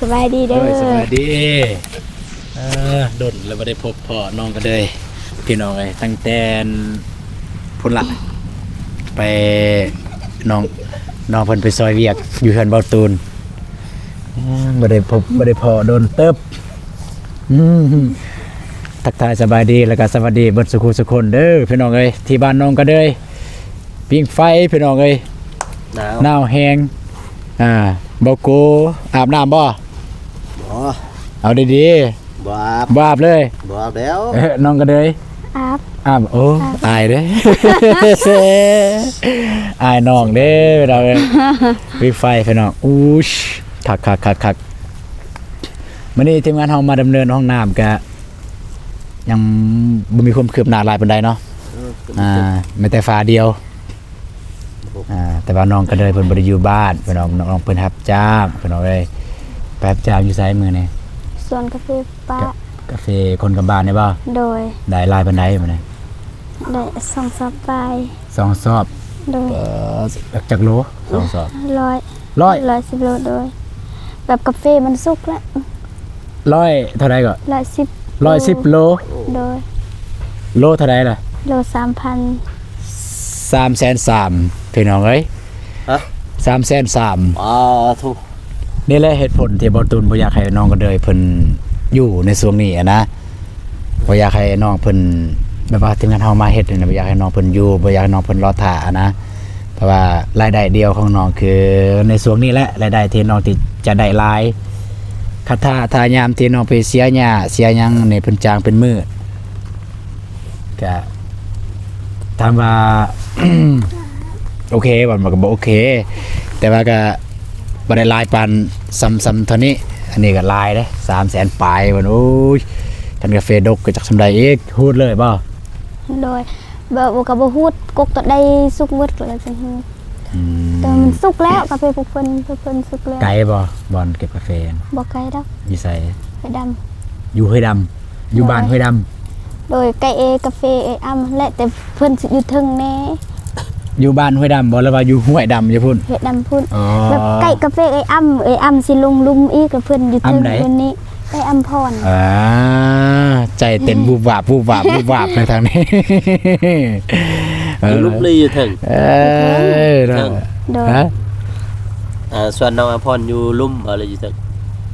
ສະບາຍດີເດີ ໂດຍ ສະບາຍດີ. ເອີ ດົນແລ້ວບໍ່ໄດ້ພົບພໍ້ນ້ອງກະເດີຍ ພີ່ນ້ອງເອີຍ ຕັ້ງແຕ່ພຸ້ນລະ ໄປ ນ້ອງ ນ້ອງເພິ່ນໄປຊ່ອຍວຽກຢູ່ເຮືອນເບົາຕູນ. ອືມ ບໍ່ໄດ້ພົບ ບໍ່ໄດ້ພໍ້ດົນເຕີບ. ອືມ ທັກທາຍສະບາຍດີ ແລ້ວກະສະຫວັດດີເບິດສູ່ຄູ່ສູ່ຄົນເດີ ພີ່ນ້ອງເອີຍ ທີ່ບ້ານນ້ອງກະເດີຍ ປີ້ງໄຟ ພີ່ນ້ອງເອີຍ ໜາວ ໜາວແຮງ. ອ່າ ເບົາໂກ ອາບນ້ຳບໍ່? ບໍ່ ເອົາດີໆ. ບໍ່ອາບ ບໍ່ອາບເລີຍ ບໍ່ອາບແລ້ວ. ເອີ ນ້ອງກະເດີຍ ອາບ ອາບ. ໂອ້ ອາບ ອາຍເດ້ ອາຍນ້ອງເດ້ ພີ່ນ້ອງເອີຍ ປີ້ງໄຟ ພີ່ນ້ອງ. ອູ້ຍ ຄັກໆໆໆ. ມື້ນີ້ທີມງານເຮົາມາດຳເນີນຫ້ອງນ້ຳກະຍັງບໍ່ມີຄວາມຄືບໜ້າຫຼາຍປານໃດເນາະ. ເອີ ກໍມີ ອ່າ ແມ່ນແຕ່ຝາດຽວ. ໂອ້ ອ່າ ແຕ່ວ່ານ້ອງກະເດີຍເພິ່ນບໍ່ໄດ້ຢູ່ບ້ານ ພີ່ນ້ອງ ນ້ອງເພິ່ນຮັບຈ້າງ ພີ່ນ້ອງເອີຍ. ໄປຮັບຈ້າງຢູ່ໃສມື້ນີ້? ສວນກາເຟປ້າ ກາ ກາເຟຄົນກັບບ້ານນີ້ບໍ່? ໂດຍ. ໄດ້ຫຼາຍປານໃດມື້ນີ້? ໄດ້ສອງສອບປາຍ. ສອງສອບ? ໂດຍ. ເອີ ຈັກໂລ? ສອງສອບ ຮ້ອຍ ຮ້ອຍ ຮ້ອຍສິບໂລ. ໂດຍ. ແບບກາເຟມັນສຸກແລ້ວ. ຮ້ອຍເທົ່າໃດກໍ? ຮ້ອຍສິບ ຮ້ອຍສິບໂລ. ໂລ ໂດຍ. ໂລເທົ່າໃດລະ? ໂລສາມພັນ. ສາມແສນສາມ ພີ່ນ້ອງເອີຍ. ຮະ? ສາມແສນສາມ. ອໍ ໂທ້. ນີ້ແຫຼະເຫດຜົນທີ່ເບົາຕູນບໍ່ຢາກໃຫ້ນ້ອງກະເດີຍເພິ່ນຢູ່ໃນຊ່ວງນີ້ຫັ້ນນະ. ບໍ່ຢາກໃຫ້ນ້ອງເພິ່ນ ແບບວ່າທີມງານເຮົາມາເຮັດນີ້ນະ ບໍ່ຢາກໃຫ້ນ້ອງເພິ່ນຢູ່ ບໍ່ຢາກໃຫ້ນ້ອງເພິ່ນລໍຖ້າຫັ້ນນະ. ເພາະວ່າລາຍໄດ້ດຽວຂອງນ້ອງຄືໃນຊ່ວງນີ້ແຫຼະ ລາຍໄດ້ທີ່ນ້ອງທີ່ຈະໄດ້ຫຼາຍ. ຄັນຖ້າ ຖ້າຍາມທີ່ນ້ອງໄປເສຍຫຍ້າເສຍຫຍັງນີ້ ເພິ່ນຈ້າງເປັນມື້. ກະຖາມວ່າໂອເຄບໍ່? ມັນກໍບໍ່ໂອເຄ ແຕ່ວ່າກະບໍ່ໄດ້ຫຼາຍປານສ່ຳ ສ່ຳເທົ່ານີ້. ອັນນີ້ກໍຫຼາຍເດ້ ສາມແສນປາຍ. ໂອ້ຍ ຄັນກາເຟດົກກໍຈັກສ່ຳໃດອີກ. ຮູດເລີຍບໍ່? ໂດຍ. ບໍ່ ບໍ່ ກໍບໍ່ຮູດ ກົກໂຕໃດສຸກໝົດກໍເລີຍຈັ່ງຮູ້. ອືມ ແຕ່ວ່າມັນສຸກແລ້ວ ກາເຟພວກເພິ່ນ ພວກເພິ່ນສຸກແລ້ວ. ໄກບໍ່ ບ່ອນເກັບກາເຟ? ບໍ່ໄກດອກ. ຢູ່ໃສ? ຫ້ວຍດຳ. ຢູ່ຫ້ວຍດຳ. ຢູ່ບ້ານຫ້ວຍດຳ. ໂດຍ. ໃກ້ເອ ກາເຟເອອຳແຫຼະ ແຕ່ເພິ່ນຊິຢູ່ເທິງແດ່. ຢູ່ບ້ານຫ້ວຍດຳບໍ່ ຫຼືວ່າຢູ່ຫ້ວຍດຳຢູ່ພຸ້ນ? ຫ້ວຍດຳພຸ້ນ. ອໍ ແບບໃກ້ກາເຟເອອຳ ເອອຳຊິລົງລຸ່ມອີກ ແລ້ວເພິ່ນຢູ່ເທິງ. ອຳໃດ? ເພິ່ນນີ້ ໄປອຳພອນ. ອ່າ ໃຈເຕັ້ນວຸບວາບ ວຸບວາບ ວຸບວາບໃນທາງນີ້. ເອີ ຢູ່ລຸ່ມຫຼືຢູ່ເທິງ? ເອີ ເທິງ. ໂດຍ. ຮະ? ອ່າ ສ່ວນນ້ອງອຳພອນຢູ່ລຸ່ມບໍ່ ຫຼືຢູ່ເທິງ?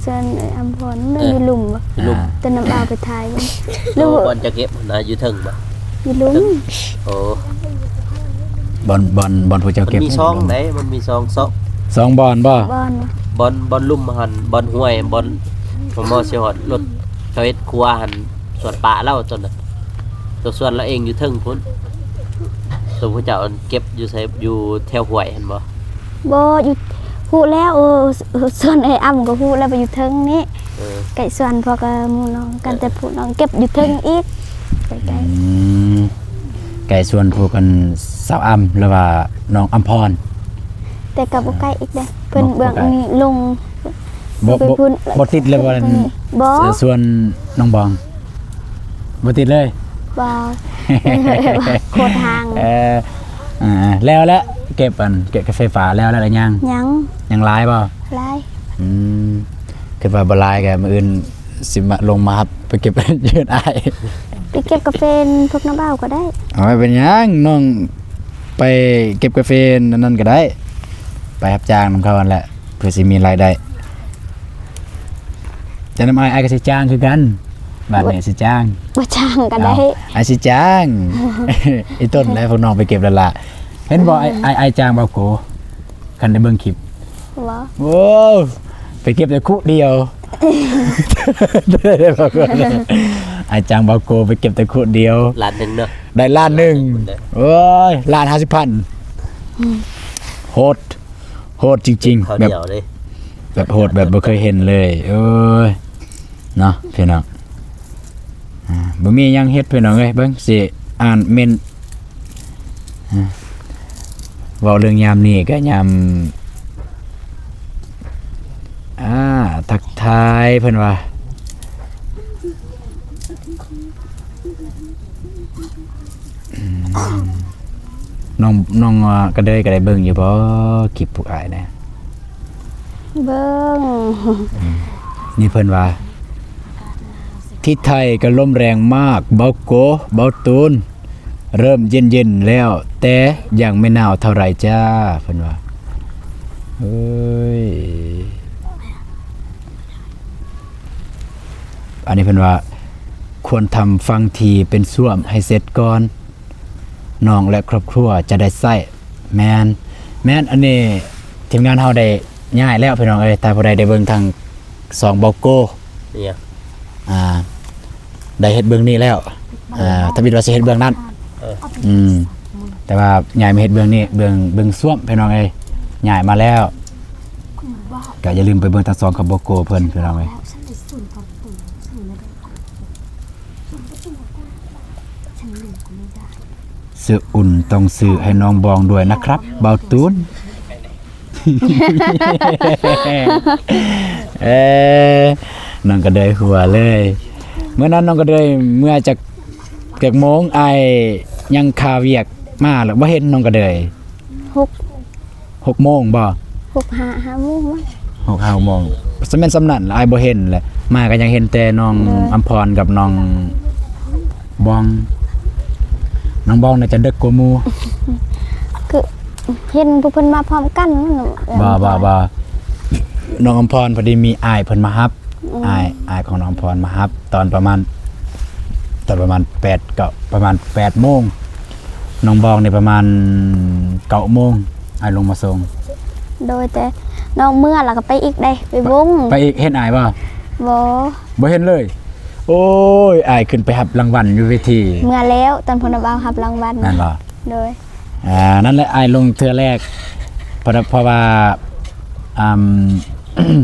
ສ່ວນເອື້ອຍອຳພອນ ເອີ ຢູ່ລຸ່ມບໍ່? ຢູ່ລຸ່ມ. ອ່າ ແຕ່ນ້ຳອ້າວໄປຖ່າຍມັນ ຫຼືວ່າບ່ອນຈະເກັບຫັ້ນນະ ຢູ່ເທິງບໍ່? ຢູ່ລຸ່ມ. ໂອ້ ບ່ອນ ບ່ອນ ບ່ອນຜູ້ເຈົ້າເກັບ ມັນມີຊ່ອງໃດ໋ ມັນມີຊ່ອງ ຊ່ອງ ຊ່ອງບ່ອນບໍ່? ບ່ອນ ບ່ອນ ບ່ອນລຸ່ມຫັ້ນ ບ່ອນຫ້ວຍ ບ່ອນ ບໍ່ ບໍ່ຊິຮອດລົດເຂົາເຮັດຄົວຫັ້ນ ສວນປາລາວຕົວນັ້ນ ຕົວສວນລາວເອງຢູ່ເທິງພຸ້ນ. ຕົວຜູ້ເຈົ້າອັນເກັບຢູ່ໃສ? ຢູ່ແຖວຫ້ວຍຫັ້ນບໍ່? ບໍ່ ຢູ່ ຮູ້ແລ້ວ. ເອີ ສ- ສວນເອື້ອຍອຳກໍຮູ້ແລ້ວວ່າຢູ່ເທິງນີ້. ເອີ ໃກ້ສວນພວກ ເອີ ໝູ່ນ້ອງກັນ ເອີ ແຕ່ຜູ້ນ້ອງເກັບຢູ່ເທິງອີກ ໃກ້ໆ. ອືມ ໃກ້ສວນພວກກັນ ສາວອຳ ຫຼືວ່ານ້ອງອຳພອນ. ແຕ່ກໍບໍ່ໃກ້ອີກເດ້ ເພິ່ນເບື້ອງນີ້ລົງ ບໍ່ ໄປພຸ້ນ ບໍ່ຕິດເລີຍບໍ່? ບໍ່ ສ- ສວນນ້ອງບອງ ບໍ່ຕິດເລີຍ. ບໍ່ ໂຄດຫ່າງ. ເອີ ອ່າ ແລ້ວລະ ເກັບອັນ ເກັບກາເຟປ່າແລ້ວລະ ຫຼືຍັງ? ຍັງ. ຍັງຫຼາຍບໍ່? ຫຼາຍ. ອືມ ຄິດວ່າບໍ່ຫຼາຍກໍມື້ອື່ນຊິມາ ລົງມາຮັບໄປເກັບຢູ່ເຮືອນອ້າຍ. ໄປເກັບກາເຟພວກນ້ຳເບົາກໍໄດ້. ເອົາ ບໍ່ເປັນຫຍັງ ນ້ອງໄປເກັບກາເຟນັ້ນໆກໍໄດ້ ໄປຮັບຈ້າງນຳເຂົາຫັ້ນແຫຼະ ເພື່ອຊິມີລາຍໄດ້. ຈາກນັ້ນອ້າຍ ອ້າຍກໍຊິຈ້າງຄືກັນ ບາດນີ້ຊິຈ້າງ. ບໍ່ຈ້າງກໍໄດ້. ເອົ້າ ອ້າຍຊິຈ້າງ. ອີຕົນແຫຼະ ພວກນ້ອງໄປເກັບແລ້ວລະ. ເຫັນບໍ່ ອ້າຍ ອ້າຍ ອ້າຍຈ້າງເບົາໂກ ຄັນໄດ້ເບິ່ງຄລິບ. ບໍ່. ໂອ້ ໄປເກັບແຕ່ຄຸດຽວ. ອ້າຍຈ້າງເບົາໂກໄປເກັບແຕ່ຄຸດຽວ ລ້ານໜຶ່ງເນາະ ໄດ້ລ້ານໜຶ່ງ. ໂອ້ຍ ລ້ານຫ້າສິບພັນ. ອືມ ໂຫດ ໂຫດຈິງໆ ເຂົ້າໜຽວເດ້ ແບບ ແບບໂຫດແບບບໍ່ເຄີຍເຫັນເລີຍ. ໂອ້ຍ ເນາະ ພີ່ນ້ອງ. ອ່າ ບໍ່ມີຫຍັງເຮັດ ພີ່ນ້ອງເອີຍ. ເບິ່ງຊິອ່ານເມັນ ອ່າ ເວົ້າເລື່ອງຍາມນີ້ກໍຍາມ ອ່າ ທັກທາຍເພິ່ນວ່າ ນ້ອງ ນ້ອງ ອ່າ ກະເດີຍກໍໄດ້ເບິ່ງຢູ່ບໍ່ ຄລິບພວກອ້າຍນະ? ເບິ່ງ. ອືມ ນີ້ເພິ່ນວ່າ ທີ່ໄທກໍລົມແຮງມາກ ເບົາໂກ ເບົາຕູນ ເລີ່ມເຢັນໆແລ້ວ ແຕ່ຍັງບໍ່ໜາວເທົ່າໃດຈ້າ ເພິ່ນວ່າ. ເອີຍ ອັນນີ້ເພິ່ນວ່າ ຄວນທຳຝັ່ງທີ່ເປັນສ້ວມໃຫ້ເສັດກ່ອນ ນ້ອງ ແລະ ຄອບຄົວຈະໄດ້ໃຊ້. ແມ່ນ ແມ່ນ ອັນນີ້ທີມງານເຮົາໄດ້ຍ້າຍແລ້ວພີ່ນ້ອງເອີຍ. ຖ້າຜູ້ໃດໄດ້ເບິ່ງທາງຊ່ອງເບົາໂກ ອີຫຍັງ ອ່າ ໄດ້ເຮັດເບື້ອງນີ້ແລ້ວ ອ່າ ທຳອິດວ່າຊິເຮັດເບື້ອງນັ້ນ ເອີ ອືມ ແຕ່ວ່າຍ້າຍມາເຮັດເບື້ອງນີ້ ເບື້ອງ ເບື້ອງສ້ວມພີ່ນ້ອງເອີຍ ຍ້າຍມາແລ້ວ. ກໍຢ່າລືມໄປເບິ່ງທາງຊ່ອງຂອງເບົາໂກເພິ່ນພີ່ນ້ອງເອີຍ. ຊື້ອຸ່ນຕ້ອງຊື້ໃຫ້ນ້ອງບອງດ້ວຍນະຄັບ ເບົາຕູນ. ເອີ ນ້ອງກະເດີຍຫົວເລີຍ. ມື້ນັ້ນນ້ອງກະເດີຍເມືອຈັກ ຈັກໂມງ? ອ້າຍຍັງຄາວຽກມາແລ້ວບໍ່ເຫັນນ້ອງກະເດີຍ. ຫົກ ຫົກໂມງບໍ່? ຫົກ ຫ້າ ຫ້າໂມງ. ຫົກ ຫ້າໂມງ ສະແມ່ນສ່ຳນັ້ນລະ ອ້າຍບໍ່ເຫັນແຫຼະ. ມາກໍຍັງເຫັນແຕ່ນ້ອງ ໂດຍ ອຳພອນກັບນ້ອງບອງ. ນ້ອງບອງໜ້າຈະເດິກກວ່າໝູ່ ຄືເຫັນພວກເພິ່ນມາພ້ອມກັນ. ບໍ່ ບໍ່ ບໍ່ ນ້ອງອຳພອນພໍດີມີອ້າຍເພິ່ນມາຮັບ. ອືມ ອ້າຍ ອ້າຍຂອງນ້ອງອຳພອນມາຮັບຕອນປະມານ ຕອນປະມານແປດ ກໍປະມານແປດໂມງ. ນ້ອງບອງນີ້ປະມານເກົ້າໂມງ ອ້າຍລົງມາສົ່ງ. ໂດຍ ແຕ່ນ້ອງເມືອແລ້ວກໍໄປອີກເດ້ ໄປວົງ. ໄປ ໄປອີກ ເຫັນອ້າຍບໍ່? ບໍ່ ບໍ່ເຫັນເລີຍ. ໂອ້ຍ ອ້າຍຂຶ້ນໄປຮັບລາງວັນຢູ່ເວທີ. ເມືອແລ້ວ ຕອນພວກນ້າບ່າວຮັບລາງວັນ. ແມ່ນບໍ່? ໂດຍ ອ່າ ນັ້ນແຫຼະ ອ້າຍລົງເທື່ອແລກ ເພາະ ເພາະວ່າ ອາ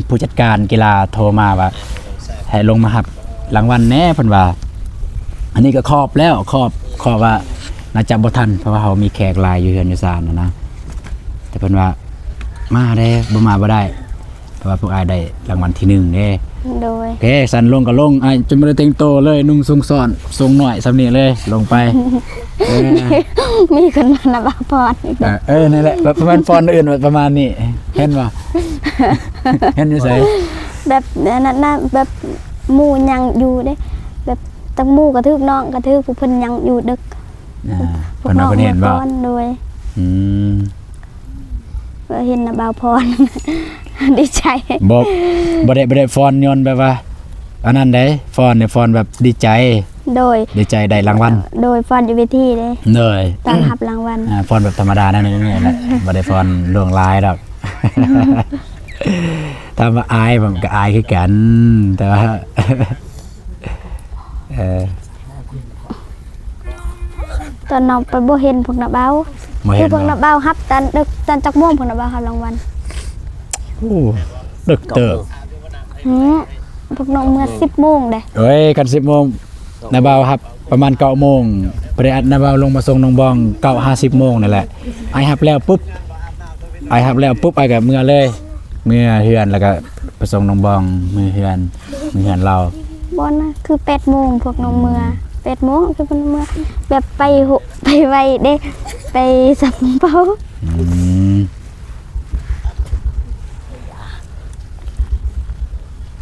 ຜູ້ຈັດການກິລາໂທມາວ່າ ໃຫ້ລົງມາຮັບລາງວັນແດ່ ເພິ່ນວ່າ. ອັນນີ້ກໍຂອບແລ້ວ ຂອບ ຂອບວ່າໜ້າຈະບໍ່ທັນ ເພາະວ່າເຮົາມີແຂກຫຼາຍຢູ່ເຮືອນຢູ່ຊານນະນະ. ແຕ່ເພິ່ນວ່າ ມາເດ້ ບໍ່ມາບໍ່ໄດ້ ເພາະວ່າພວກອ້າຍໄດ້ລາງວັນທີໜຶ່ງເດ້. ໂດຍ ໂອເຄ ຊັ້ນລົງກໍລົງ ອ້າຍຈົນບໍ່ໄດ້ແຕ່ງໂຕເລີຍ ນຸ່ງຊຸງຊ້ອນ ຊົງນ້ອຍສ່ຳນີ້ເລີຍ ລົງໄປ. ເອີ ມີຄົນມານຳອາພອນ. ເອີ ເອີ ນັ້ນແຫຼະ ປະ ປະມານຟອນອື່ນປະມານນີ້ ເຫັນບໍ່? ເຫັນຢູ່ໃສ? ແບບນັ້ນນະ ແບບໝູ່ຍັງຢູ່ເດ້ ແບບທັງໝູ່ກະຖືກ ນ້ອງກະຖືກ ຜູ້ເພິ່ນຍັງຢູ່ດຶກ. ອ່າ ເພິ່ນວ່າເພິ່ນເຫັນບໍ່? ໂດຍ ອືມ ເຫັນນະບ່າວພອນ ດີໃຈ. ບໍ່ ບໍ່ໄດ້ ບໍ່ໄດ້ຟ້ອນຍ້ອນແບບວ່າ ອັນນັ້ນໃດ ຟ້ອນນີ້ຟ້ອນແບບດີໃຈ. ໂດຍ ດີໃຈໄດ້ລາງວັນ. ໂດຍ ຟ້ອນຢູ່ເວທີເດ້. ໂດຍ ຕອນຮັບລາງວັນ. ອ່າ ຟ້ອນແບບທຳມະດານັ້ນແຫຼະ ບໍ່ໄດ້ຟ້ອນຫຼວງຫຼາຍດອກ. ຖາມວ່າອາຍບໍ່? ກໍອາຍຄືກັນ ແຕ່ວ່າ ເອີ ຕອນນ້ອງໄປບໍ່ເຫັນພວກນ້າບ່າວ. ບໍ່ເຫັນ ຄືພວກນ້າບ່າວຮັບຕອນດຶກ ຕອນຈັກໂມງພວກນ້າບ່າວຮັບລາງວັນ? ໂອ້ ດຶກເຕີບ. ຫື ພວກນ້ອງເມືອສິບໂມງເດ້. ເອີຍ ຄັນສິບໂມງ ນ້າບ່າວຮັບປະມານເກົ້າໂມງ ພໍດີນ້າບ່າວລົງມາສົ່ງນ້ອງບອງເກົ້າຫ້າສິບໂມງນີ້ແຫຼະ. ອ້າຍຮັບແລ້ວປຸບ ອ້າຍຮັບແລ້ວປຸບ ອ້າຍກໍເມືອເລີຍ ເມືອເຮືອນ ແລ້ວກໍໄປສົ່ງນ້ອງບອງເມືອເຮືອນ ເມືອເຮືອນລາວ. ບໍ່ນະ ຄືແປດໂມງພວກນ້ອງເມືອ. ອືມ ແປດໂມງຄືເພິ່ນເມືອ ແບບໄປ ໄປໄວເດ້ ໄປສຳເປົາ. ອືມ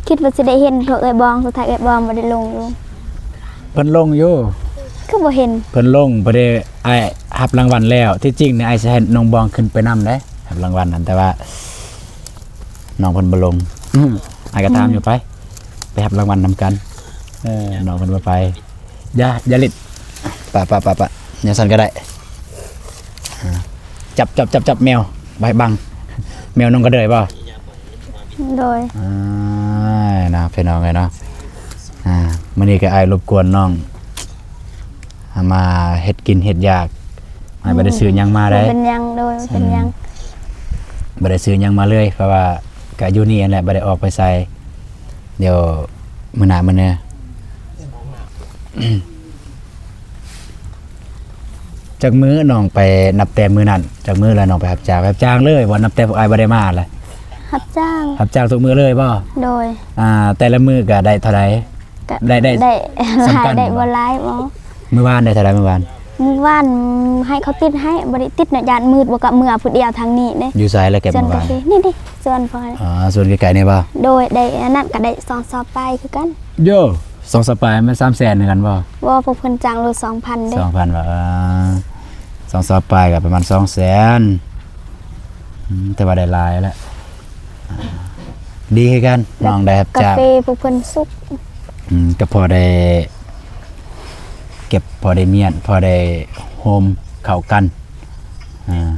ຄິດວ່າຊິໄດ້ເຫັນພວກເອື້ອຍບອງ ສຸດທ້າຍເອື້ອຍບອງບໍ່ໄດ້ລົງຢູ່. ເພິ່ນລົງຢູ່. ຄືບໍ່ເຫັນ? ເພິ່ນລົງ ພໍດີອ້າຍຮັບລາງວັນແລ້ວ. ທີ່ຈິງນີ້ອ້າຍຊິໃຫ້ນ້ອງບອງຂຶ້ນໄປນຳເດ້ ຮັບລາງວັນນັ້ນ ແຕ່ວ່ານ້ອງເພິ່ນບໍ່ລົງ. ອ້າຍກໍຖາມຢູ່ ອືມ ໄປ ໄປຮັບລາງວັນນຳກັນ. ເອີ ນ້ອງເພິ່ນບໍ່ໄປ. ຢ່າ ຢ່າຫຼິ້ນ ປະ ປະ ປະ ປະ ແນວຊັ້ນກໍໄດ້. ອ່າ ຈັບ ຈັບ ຈັບ ຈັບແມວ ບໍ່ໃຫ້ບັງ ແມວນ້ອງກະເດີຍບໍ່? ໂດຍ ອ່າ ນະ ພີ່ນ້ອງເອີຍເນາະ. ອ່າ ມື້ນີ້ກໍອ້າຍລົບກວນນ້ອງ ຫາມາເຮັດກິນເຮັດຢາກ. ອ້າຍບໍ່ໄດ້ຊື້ຫຍັງມາໃດ໋. ບໍ່ເປັນຫຍັງ ໂດຍ ບໍ່ເປັນຫຍັງ. ອືມ ບໍ່ໄດ້ຊື້ຫຍັງມາເລີຍ ເພາະວ່າກໍຢູ່ນີ້ຫັ້ນແຫຼະ ບໍ່ໄດ້ອອກໄປໃສ. ດຽວມື້ໜ້າມື້ເໜືອ. ຈັກມື້ນ້ອງໄປ ນັບແຕ່ມື້ນັ້ນ ຈັກມື້ແລ້ວນ້ອງໄປຮັບຈ້າງ? ຮັບຈ້າງເລີຍບໍ່? ນັບແຕ່ພວກອ້າຍບໍ່ໄດ້ມາລະ ຮັບຈ້າງ. ຮັບຈ້າງທຸກມື້ເລີຍບໍ່? ໂດຍ ອ່າ ແຕ່ລະມື້ກະໄດ້ເທົ່າໃດ? ກະໄດ້ ໄດ້ ໄດ້ ສ່ຳກັນ ໄດ້ບໍ່ຫຼາຍບໍ່? ມື້ວານໄດ້ເທົ່າໃດ? ມື້ວານ ມື້ວານໃຫ້ເຂົາຕິດໃຫ້ ບໍ່ໄດ້ຕິດເນາະ ຢ້ານມືດ ບໍ່ກະເມືອຜູ້ດຽວທາງນີ້ເດ້. ຢູ່ໃສລະເກັບມື້ວານ? ນີ້ເດ້ ສວນພໍ່. ອໍ ສວນໃກ້ໆນີ້ບໍ່? ໂດຍ ໄດ້ ອັນນັ້ນກະໄດ້ສອງສອບປາຍຄືກັນ. ໂຢ ສອງສອບປາຍ ແມ່ນສາມແສນຄືກັນບໍ່? ບໍ່ ພວກເພິ່ນຈ້າງໂລສອງພັນເດ້. ສອງພັນບໍ່? ເອີ ສອງສອບປາຍກະປະມານສອງແສນ. ອືມ ແຕ່ວ່າໄດ້ຫຼາຍແຫຼະ. ອ່າ ດີຄືກັນ ນ້ອງໄດ້ຮັບ ກາເຟ ຈ້າງ ພວກເພິ່ນສຸກ. ອືມ ກະພໍໄດ້ເກັບ ພໍໄດ້ມ້ຽນ ພໍໄດ້ໂຮມເຂົ້າກັນ. ອ່າ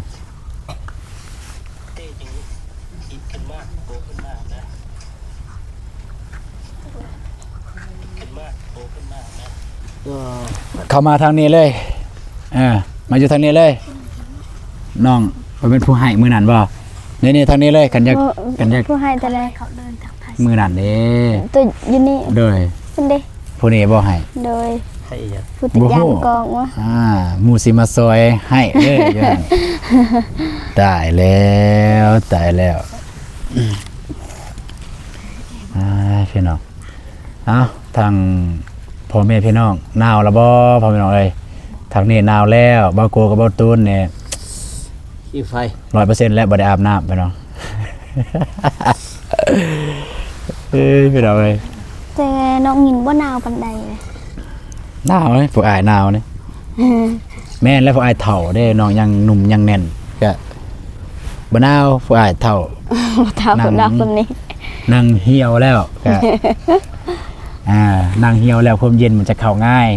ເຂົ້າມາທາງນີ້ເລີຍ ເອີ ມາຢູ່ທາງນີ້ເລີຍ. ນ້ອງ ບໍ່ແມ່ນຜູ້ໃຫ້ມື້ນັ້ນບໍ່? ນີ້ໆ ທາງນີ້ເລີຍ ຄັນຢາກ ຄັນຢາກ ຜູ້ໃຫ້ແຕ່ໃດ? ມື້ນັ້ນເດ້ ໂຕຢູ່ນີ້. ໂດຍ ເພິ່ນເດ້ ຜູ້ນີ້ບໍ່ໃຫ້? ໂດຍ ໃຫ້ອີຫຍັງ? ຜູ້ຕິດຢານກອງວະ. ອ່າ ໝູ່ຊິມາຊ່ອຍໃຫ້ເດີຢູ່ນັ້ນ. ຕາຍແລ້ວ ຕາຍແລ້ວ. ອ່າ ພີ່ນ້ອງ ເອົ້າ ທາງພໍ່ແມ່ພີ່ນ້ອງ ໜາວລະບໍ່ ພໍ່ແມ່ພີ່ນ້ອງເອີຍ? ທາງນີ້ໜາວແລ້ວ ບ່າວໂກກັບບ່າວຕູນນີ້ ຂີ້ໄຟ ຮ້ອຍເປີເຊັນແລ້ວ ບໍ່ໄດ້ອາບນ້ຳພີ່ນ້ອງ. ເອີຍ ພີ່ນ້ອງເອີຍ ແຕ່ນ້ອງຍິນບໍ່ໜາວປານໃດເລີຍ. ໜາວເອີຍ ພວກອ້າຍໜາວນີ້. ແມ່ນແລ້ວ ພວກອ້າຍເຖົ້າເດ້ ນ້ອງຍັງໜຸ່ມຍັງແໜ້ນ ກະບໍ່ໜາວ. ພວກອ້າຍເຖົ້າ ເຖົ້າ ນັ່ງ ນັ່ງຫ່ຽວແລ້ວ ກະ ອ່າ ນັ່ງຫ່ຽວແລ້ວ ຄວາມເຢັນມັນຈະເຂົ້າງ່າຍ.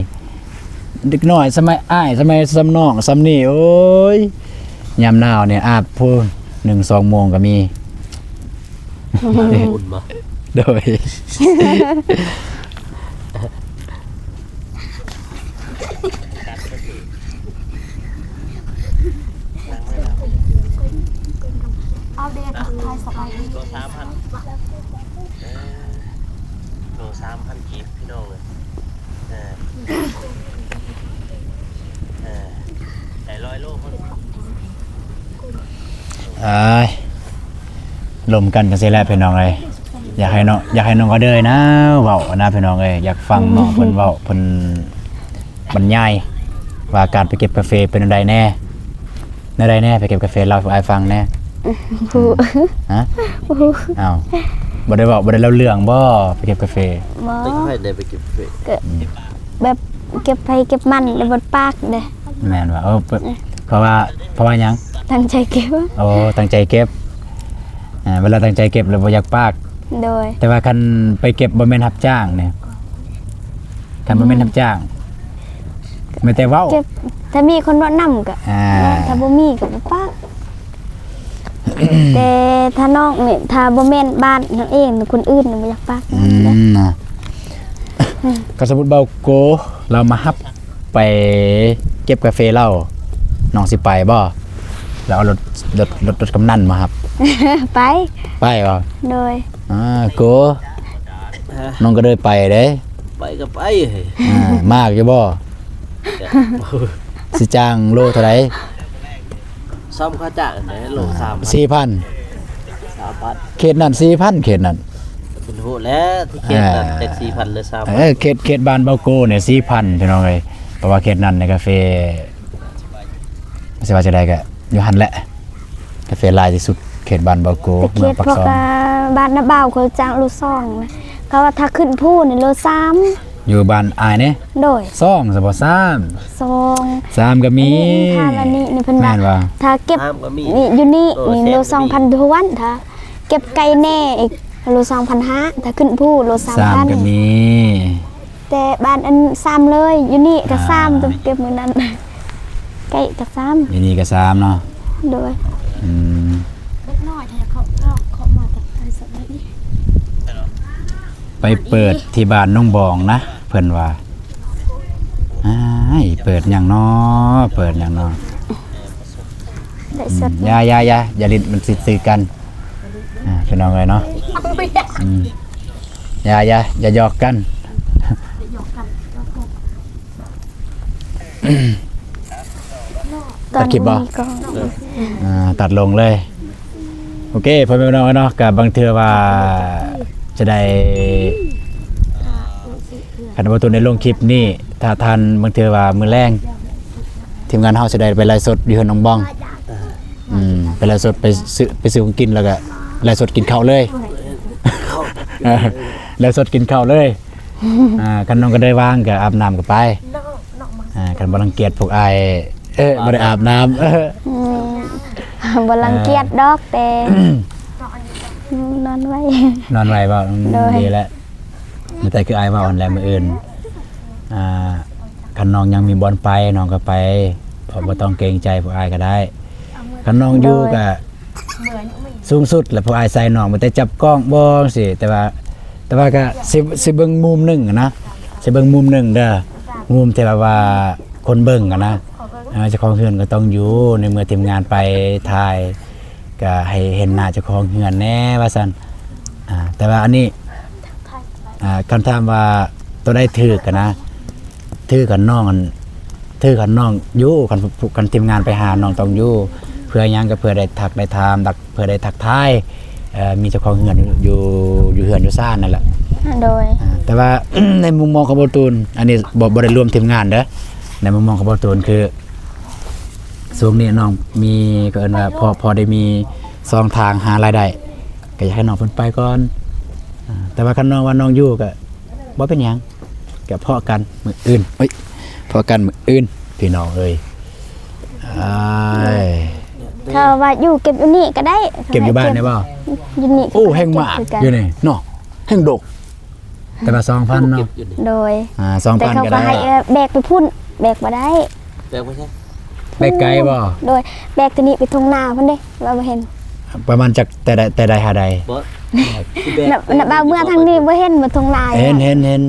ເດັກນ້ອຍສະໄໝ ອ້າຍສະໄໝ ສ່ຳນ້ອງສ່ຳນີ້ ໂອ້ຍ ຍາມໜາວນີ້ອາບພຸ້ນ ໜຶ່ງສອງໂມງກະມີ. ອຸ່ນບໍ່? ໂດຍ ອັບເດດທັກທາຍສະບາຍດີ ໂລສາມພັນ ເອີ ໂລສາມພັນກີບ ພີ່ນ້ອງເອີຍ. ເອີ ເອີ ໄດ້ຮ້ອຍໂລພຸ້ນ. ເອີຍ ລົມກັນຈັ່ງຊີ້ແຫຼະພີ່ນ້ອງເອີຍ. ຢາກໃຫ້ນ້ອງ ຢາກໃຫ້ນ້ອງອາເດີນະເວົ້ານະພີ່ນ້ອງເອີຍ. ຢາກຟັງນ້ອງເພິ່ນເວົ້າ ເພິ່ນບັນຍາຍວ່າການໄປເກັບກາເຟເປັນແນວໃດແດ່. ແນວໃດແດ່ ໄປເກັບກາເຟ ເລົ່າໃຫ້ອ້າຍຟັງແດ່. ບໍ່ຮູ້. ຮະ? ບໍ່ຮູ້. ອ້າວ ບໍ່ໄດ້ເວົ້າ ບໍ່ໄດ້ເລົ່າເລື່ອງບໍ່ ໄປເກັບກາເຟ? ບໍ່. ໄປກັບໃຜແດ່ ໄປເກັບກາເຟ? ກະ ອືມ ແບບເກັບໃຜເກັບມັນ ແລ້ວບໍ່ປາກເດ້. ແມ່ນວ່າ ເອີ ເພາະ ເອີ ເພາະວ່າ ເພາະວ່າຫຍັງ? ຕັ້ງໃຈເກັບ. ໂອ້ ຕັ້ງໃຈເກັບ. ອ່າ ເວລາຕັ້ງໃຈເກັບແລ້ວບໍ່ຢາກປາກ. ໂດຍ. ແຕ່ວ່າຄັນໄປເກັບບໍ່ແມ່ນຮັບຈ້າງນີ້ ຄັນບໍ່ແມ່ນ ອືມ ຮັບຈ້າງ ແມ່ນແຕ່ເວົ້າ ເກັບ ຖ້າມີຄົນເວົ້ານຳກະ ອ່າ ເນາະ ຖ້າບໍ່ມີກະບໍ່ປາກ. ແຕ່ຖ້ານ້ອງນີ້ ຖ້າບໍ່ແມ່ນບ້ານນຳເອງ ຄົນອື່ນນະບໍ່ຢາກປາກ. ອືມ ນະ ອືມ ຄັນສົມມຸດບ່າວໂກລາວມາຮັບໄປເກັບກາເຟລາວ ນ້ອງຊິໄປບໍ່? ລາວເອົາລົດ ລົດ ລົດ ລົດກຳນັນມາຮັບ. ໄປ. ໄປບໍ່? ໂດຍ. ອ່າ ໂກ ຮະ? ນ້ອງກະເດີຍໄປເດ້. ໄປກະໄປ. ອ່າ ມາກຢູ່ບໍ່? ກະ ຊິຈ້າງໂລເທົ່າໃດ? ຊ້ຳຄ່າຈ້າງແດ່ ໂລສາມພັນ ສີ່ພັນ ສາມພັນ. ເຂດນັ້ນສີ່ພັນ ເຂດນັ້ນ ເພິ່ນຮູ້ແລ້ວ ທີ່ເຂດນັ້ນ ອ່າ ແຕ່ສີ່ພັນ ຫຼື ສາມພັນ. ເອີ ເຂດ ເຂດບ້ານບ່າວໂກນີ້ສີ່ພັນ ພີ່ນ້ອງເອີຍ. ເພາະວ່າເຂດນັ້ນໃນກາເຟ ຊິວ່າຈັ່ງໃດກະຢູ່ຫັ້ນແຫຼະ ກາເຟຫຼາຍທີ່ສຸດ ເຂດບ້ານບ່າວໂກ ເມືອງປາກຊ່ອງ. ແຕ່ເຂດພວກ ອ່າ ບ້ານນາບ່າວ ເຂົາຈ້າງໂລສອງນະ ເຂົາວ່າຖ້າຂຶ້ນພູນີ້ໂລສາມ. ຢູ່ບ້ານອ້າຍນີ້? ໂດຍ. ສອງຊະບໍ່ ສາມ? ສອງ. ສາມກະມີ. ອັນນີ້ ອັນນີ້ ຖ້າເກັບ ສາມກະມີ ນີ້ ຢູ່ນີ້ ໂລ ນີ້ໂລສອງພັນຖ້ວນ. ຖ້າເກັບໄກແດ່ອີກ ໂລສອງພັນຫ້າ. ຖ້າຂຶ້ນພູໂລສາມພັນ ສາມກະມີ. ແຕ່ບ້ານອັນສາມເລີຍ ຢູ່ນີ້ກະສາມ. ອ່າ ຕອນເກັບມື້ນັ້ນ ໄກກະສາມ. ຢູ່ນີ້ກະສາມເນາະ. ໂດຍ. ອືມ ເດັກນ້ອຍເຂົາ ເຂົາ ເຂົາມາທັກທາຍສະບາຍດີ. ໄປເປີດທີ່ບ້ານນ້ອງບອງນະ ເພິ່ນວ່າ. ອ້າຍ ເປີດຫຍັງເນາະ ເປີດຫຍັງເນາະ. ໄດ້ ອືມ ສະ ຢ່າ ຢ່າ ຢ່າ ຢ່າຫຼິ້ນ ມັນຊິຖືກກັນ ອ່າ ພີ່ນ້ອງເອີຍເນາະ. ອືມ ຢ່າ ຢ່າ ຢ່າຫຍອກກັນ. ຕັດຄລິບບໍ່? ອ່າ ຕັດລົງເລີຍ. ໂອເຄ ພໍ່ແມ່ພີ່ນ້ອງເນາະ ກະບາງເທື່ອວ່າຈະໄດ້ ຄັນບໍ່ທັນໄດ້ລົງຄລິບນີ້ ຖ້າທັນ ບາງເທື່ອວ່າມື້ແລງ ທີມງານເຮົາຊິໄດ້ໄປໄລຟ໌ສົດຢູ່ເຮືອນນ້ອງບອງ. ເອີ ອືມ ໄປໄລຟ໌ສົດ ໄປຊື້ ໄປຊື້ຂອງກິນ ແລ້ວກໍໄລຟ໌ສົດກິນເຂົ້າເລີຍ. ເຂົ້າ ເອີ ໄລຟ໌ສົດກິນເຂົ້າເລີຍ. ອ່າ ຄັນນ້ອງກໍໄດ້ວ່າງກໍອາບນ້ຳກໍໄປ. ອ່າ ຄັນບໍ່ລັງກຽດພວກອ້າຍ ເອີ ບໍ່ໄດ້ອາບນ້ຳ. ອືມ ບໍ່ລັງກຽດດອກ ແຕ່ ນອນໄວ ນອນໄວບໍ່? ອືມ ໂດຍ ດີແລ້ວ. ແຕ່ຄືອ້າຍເວົ້າຫັ້ນແຫຼະ ມື້ອື່ນ ອ່າ ຄັນນ້ອງຍັງມີບ່ອນໄປ ນ້ອງກໍໄປ ເພາະບໍ່ຕ້ອງເກງໃຈພວກອ້າຍກໍໄດ້. ຄັນນ້ອງຢູ່ ໂດຍ ກໍສູງສຸດແຫຼະ ພວກອ້າຍໃສ່ນ້ອງ ມີແຕ່ຈັບກ້ອງບໍ່ ຈັ່ງຊີ້. ແຕ່ວ່າ ແຕ່ວ່າກໍຊິ ຊິເບິ່ງມຸມໜຶ່ງນະ ຊິເບິ່ງມຸມໜຶ່ງເດີ ມຸມທີ່ແບບວ່າຄົນເບິ່ງນະ. ເອີ ເຈົ້າຂອງເຮືອນກໍຕ້ອງຢູ່ ໃນເມື່ອທີມງານໄປຖ່າຍ ກໍໃຫ້ເຫັນໜ້າເຈົ້າຂອງເຮືອນແດ່ວ່າຊັ້ນ. ອ່າ ແຕ່ວ່າອັນນີ້ ອ່າ ຄັນຖາມວ່າໂຕໃດຖືກຫັ້ນນະ ຖືກຄັນນ້ອງ ອັນ ຖືກຄັນນ້ອງຢູ່ ຄັນ ຄັນທີມງານໄປຫານ້ອງຕ້ອງຢູ່. ເພື່ອຫຍັງ? ກໍເພື່ອໄດ້ທັກໄດ້ຖາມ ເພື່ອໄດ້ທັກທາຍ ເອີ ມີເຈົ້າຂອງເຮືອນຢູ່ ຢູ່ເຮືອນຢູ່ຊານນັ້ນແຫຼະ. ໂດຍ ອ່າ ແຕ່ວ່າ ໃນມຸມມອງຂອງບ່າວຕູນ ອັນນີ້ບໍ່ ບໍ່ໄດ້ລວມທີມງານເດີ ໃນມຸມມອງຂອງບ່າວຕູນ ຄືຊ່ວງນີ້ນ້ອງມີ ກໍເອີ້ນວ່າພໍ ພໍໄດ້ມີຊ່ອງທາງຫາລາຍໄດ້ ກໍຢາກໃຫ້ນ້ອງເພິ່ນໄປກ່ອນ. ອ່າ ແຕ່ວ່າຄັນນ້ອງວ່ານ້ອງຢູ່ກໍບໍ່ເປັນຫຍັງ ກໍພໍ້ກັນມື້ອື່ນ ເອີຍ ພໍ້ກັນມື້ອື່ນ ພີ່ນ້ອງເອີຍ. ອ້າຍ ຖ້າວ່າຢູ່ເກັບຢູ່ນີ້ກໍໄດ້ ເກັບຢູ່ບ້ານໄດ້ບໍ່? ຢູ່ນີ້ ໂອ້ ແຮງມາກຢູ່ນີ້ເນາະ ແຮງດົກ. ແຕ່ວ່າສອງພັນເນາະ. ໂດຍ ອ່າ ສອງພັນ ແຕ່ເຂົາກໍ ກໍໄດ້ ໃຫ້ແບກໄປພຸ້ນ ແບກບໍ່ໄດ້. ແບກໄປໃສ? ແບກໄກບໍ່? ໂດຍ ແບກໂຕນີ້ໄປທົ່ງນາພຸ້ນເດ້ ວ່າບໍ່ເຫັນ. ປະມານຈັກແຕ່ໃດ ແຕ່ໃດຫາໃດ? ບໍ່ ນະ ນະບ່າວເມືອທາງນີ້ບໍ່ເຫັນບໍ່ທົ່ງນາ. ເຫັນ ເຫັນ ເຫັນ.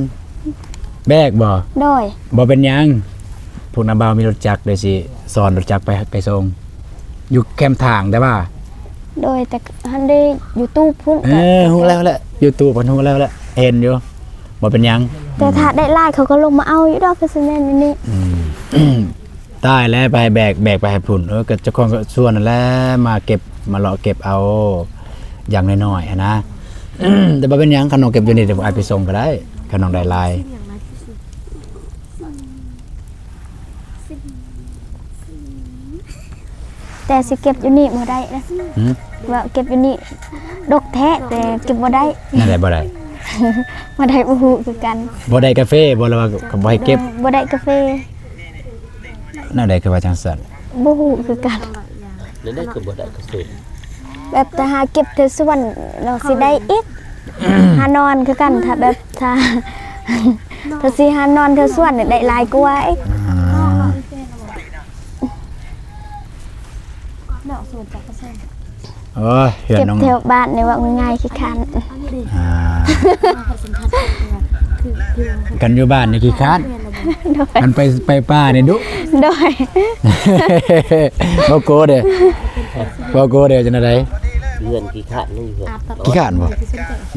ແບກບໍ່? ໂດຍ ບໍ່ເປັນຫຍັງ ພວກນ້າບ່າວມີລົດຈັກ ດຽວຊິສອນລົດຈັກໄປ ໄປສົ່ງ ຢູ່ແຄມທາງແຕ່ວ່າ. ໂດຍ ແຕ່ຫັ້ນເດ້ ຢູທູບພຸ້ນ. ເອີ ຮູ້ແລ້ວແຫຼະ ຢູທູບເພິ່ນຮູ້ແລ້ວແຫຼະ ເຫັນຢູ່ ບໍ່ເປັນຫຍັງ. ແຕ່ຖ້າໄດ້ຫຼາຍເຂົາກໍລົງມາເອົາຢູ່ດອກ ຄືຊິແມ່ນອັນນີ້. ອືມ ຕາຍແລ້ວ ໄປໃຫ້ແບກ ແບກໄປໃຫ້ພຸ້ນ. ເອີ ກໍເຈົ້າຂອງສວນນັ້ນແຫຼະ ມາເກັບ ມາເລາະເກັບເອົາຢ່າງນ້ອຍໆຫັ້ນນະ. ແຕ່ບໍ່ເປັນຫຍັງ ຄັນນ້ອງເກັບຢູ່ນີ້ ດຽວອ້າຍໄປສົ່ງກໍໄດ້ ຄັນນ້ອງໄດ້ຫຼາຍ. ແຕ່ຊິເກັບຢູ່ນີ້ບໍ່ໄດ້ນະ. ຫືມ? ວ່າເກັບຢູ່ນີ້ດົກແທ້ ແຕ່ເກັບບໍ່ໄດ້. ແນວໃດບໍ່ໄດ້? ບໍ່ໄດ້ ບໍ່ຮູ້ຄືກັນ. ບໍ່ໄດ້ກາເຟບໍ່ ຫຼືວ່າບໍ່ໃຫ້ເກັບ? ບໍ່ໄດ້ກາເຟ. ແນວໃດຄືວ່າຈັ່ງຊັ້ນ? ບໍ່ຮູ້ຄືກັນ. ແນວໃດຄືບໍ່ໄດ້ກາເຟ? ແບບຖ້າຫາເກັບແຖວສວນລາວຊິໄດ້ອີກ ຫານອນຄືກັນ. ຖ້າແບບ ຖ້າ ຖ້າຊິຫານອນແຖວສວນນີ້ໄດ້ຫຼາຍກວ່າອີກ. ອ່າ ໂອ້ຍ ເຮືອນນ້ອງ ເກັບແຖວບ້ານນີ້ເວົ້າງ່າຍໆ ຂີ້ຄ້ານ. ອ່າ ຄັນຢູ່ບ້ານນີ້ຂີ້ຄ້ານ. ໂດຍ ຄັນໄປ ໄປປ່ານີ້ດຸ. ໂດຍ ບໍ່ໂກເດ້ ບໍ່ໂກເດ້ ຈັ່ງໃດ? ເຮືອນຂີ້ຄ້ານ ຢູ່ເຮືອນ ຂີ້ຄ້ານບໍ່?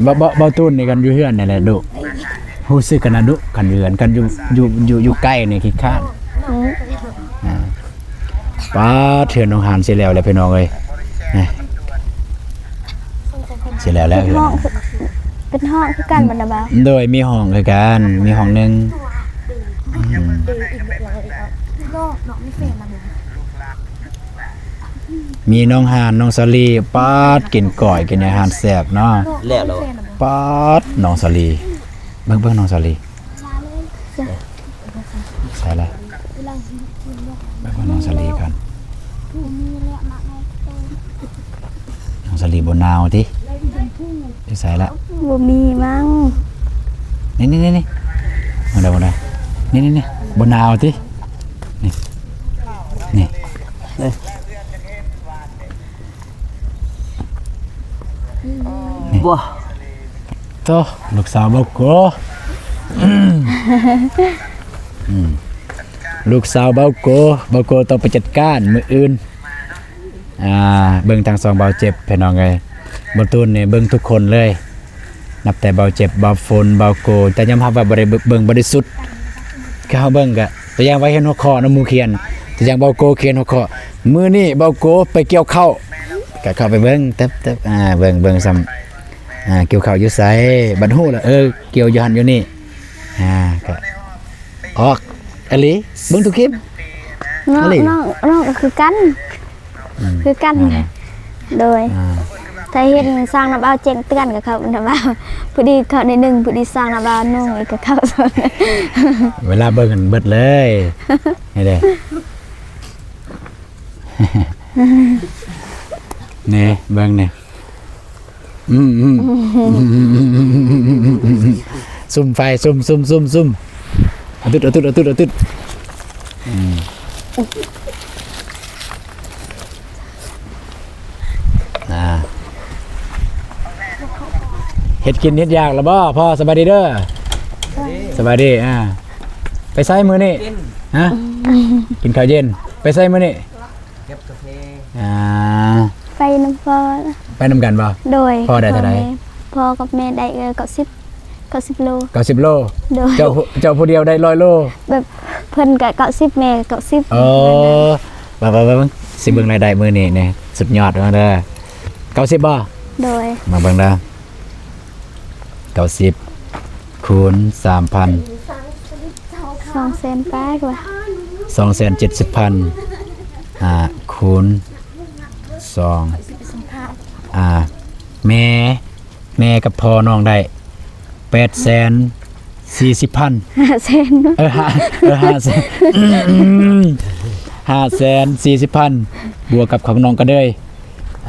ບໍ່ ບໍ່ ບໍ່ຕູນນີ້ ຄັນຢູ່ເຮືອນນີ້ແຫຼະດຸ ຮູ້ສຶກຂະໜາດດຸ ຄັນຢູ່ເຮືອນ ຄັນຢູ່ ຢູ່ ຢູ່ ຢູ່ໃກ້ນີ້ຂີ້ຄ້ານ. ອືມ ອ່າ ປາດ ເຮືອນນ້ອງຫານຊິແລ້ວແລ້ວ ພີ່ນ້ອງເອີຍ ນີ້ ຊິແລ້ວແລ້ວ. ເປັນຫ້ອງ ເປັນຫ້ອງຄືກັນບໍ່ນະບ່າວ? ໂດຍ ມີຫ້ອງຄືກັນ ມີຫ້ອງໜຶ່ງ. ອືມ ມີນ້ອງຫານ ນ້ອງສາລີ ປາດ ກິນກ້ອຍ ກິນອາຫານແຊບເນາະ. ແລ້ວ ແລ້ວ ປາດ ນ້ອງສາລີ ເບິ່ງ ເບິ່ງນ້ອງສາລີ. ໃສ່ລະ ໄປເບິ່ງນ້ອງສາລີກ່ອນ. ນ້ອງສາລີບໍ່ໜາວຕິ? ຢູ່ໃສລະ? ບໍ່ມີມັ້ງ. ນີ້ໆໆໆ ມາເດີ ມາເດີ ນີ້ໆໆ ບໍ່ໜາວຕິ? ນີ້ ນີ້ ເອີ. ນີ້ ບໍ່ ໂທ້ ລູກສາວບ່າວໂກ ອືມ ລູກສາວບ່າວໂກ ບ່າວໂກຕ້ອງໄປຈັດການມື້ອື່ນ. ອ່າ ເບິ່ງທັງສອງບ່າວເຈັບ ພີ່ນ້ອງເອີຍ ບ່າວຕູນນີ້ເບິ່ງທຸກຄົນເລີຍ. ນັບແຕ່ບ່າວເຈັບ ບ່າວຝົນ ບ່າວໂກ ແຕ່ຍອມຮັບວ່າບໍ່ໄດ້ເບິ່ງ ບໍ່ໄດ້ສຸດ. ຄືເຮົາເບິ່ງກະ ຕົວຢ່າງວ່າເຫັນຫົວຂໍ້ນຳໝູ່ຂຽນ ຕົວຢ່າງບ່າວໂກຂຽນຫົວຂໍ້ ມື້ນີ້ບ່າວໂກໄປກ່ຽວເຂົ້າ ກະເຂົ້າໄປເບິ່ງ ແຕັບໆ ອ່າ ເບິ່ງ ເບິ່ງຊ້ຳ ອ່າ ກ່ຽວເຂົ້າຢູ່ໃສ ບັດຮູ້ລະ ເອີ ກ່ຽວຢູ່ຫັ້ນຢູ່ນີ້ ອ່າ ກະອອກອີ່ຫຼີ ເບິ່ງທຸກຄລິບ. ນ້ອງ ນ້ອງ ນ້ອງກໍຄືກັນ ອືມ ຄືກັນ ອ່າ ໂດຍ ອ່າ ຖ້າເຫັນຊ່າງນ້ຳເອົາແຈ້ງເຕືອນກໍເຂົ້ານ້ຳເອົາ ພໍດີເຂົ້າໜ້ອຍໜຶ່ງ ພໍດີຊ່າງນ້ຳເອົາໜຸ່ງອີກກໍເຂົ້າ ເວລາເບິ່ງກັນເບິດເລີຍ ນີ້ເດ້ ນີ້ເບິ່ງນີ້ ອືມ ອືມ ສຸມໄຟ ສຸມ ສຸມ ສຸມ ສຸມ ອະຕຶດ ອະຕຶດ ອະຕຶດ ອະຕຶດ ອືມ ອ່າ ເຮັດກິນເຮັດຢາກແລ້ວບໍ່? ພໍ່ ສະບາຍດີເດີ ສະບາຍດີ ອ່າ ໄປໃສມື້ນີ້? ຮະ? ກິນເຂົ້າເຢັນ ໄປໃສມື້ນີ້? ເກັບກາເຟ ອ່າ ໄປນຳພໍ່ ໄປນຳກັນບໍ່? ໂດຍ ພໍ່ໄດ້ເທົ່າໃດ? ພໍ່ກັບແມ່ ພໍ່ກັບແມ່ໄດ້ ເອີ ເກົ້າສິບ ເກົ້າສິບໂລ ເກົ້າສິບໂລ ໂດຍ ເຈົ້າ ເຈົ້າຜູ້ດຽວໄດ້ຮ້ອຍໂລ ແບບເພິ່ນກະເກົ້າສິບ ແມ່ກະເກົ້າສິບ ເອີ ເບິ່ງ ເບິ່ງ ເບິ່ງ ຊິເບິ່ງລາຍໄດ້ມື້ນີ້ນີ້ ສຸດຍອດເດີ ເກົ້າສິບບໍ່? ໂດຍ ມາເບິ່ງເດີ ເກົ້າສິບຄູນສາມພັນ ສອງແສນປາຍກວ່າ ສອງແສນເຈັດສິບພັນ ອ່າ ຄູນສອງ ອ່າ ແມ່ ແມ່ກັບພໍ່ນ້ອງໄດ້ແປດແສນສີ່ສິບພັນ ຫ້າແສນເນາະ ເອີ ຫ້າ ເອີ ຫ້າແສນ ຫ້າແສນສີ່ສິບພັນ ບວກກັບຂອງນ້ອງກະເດີຍ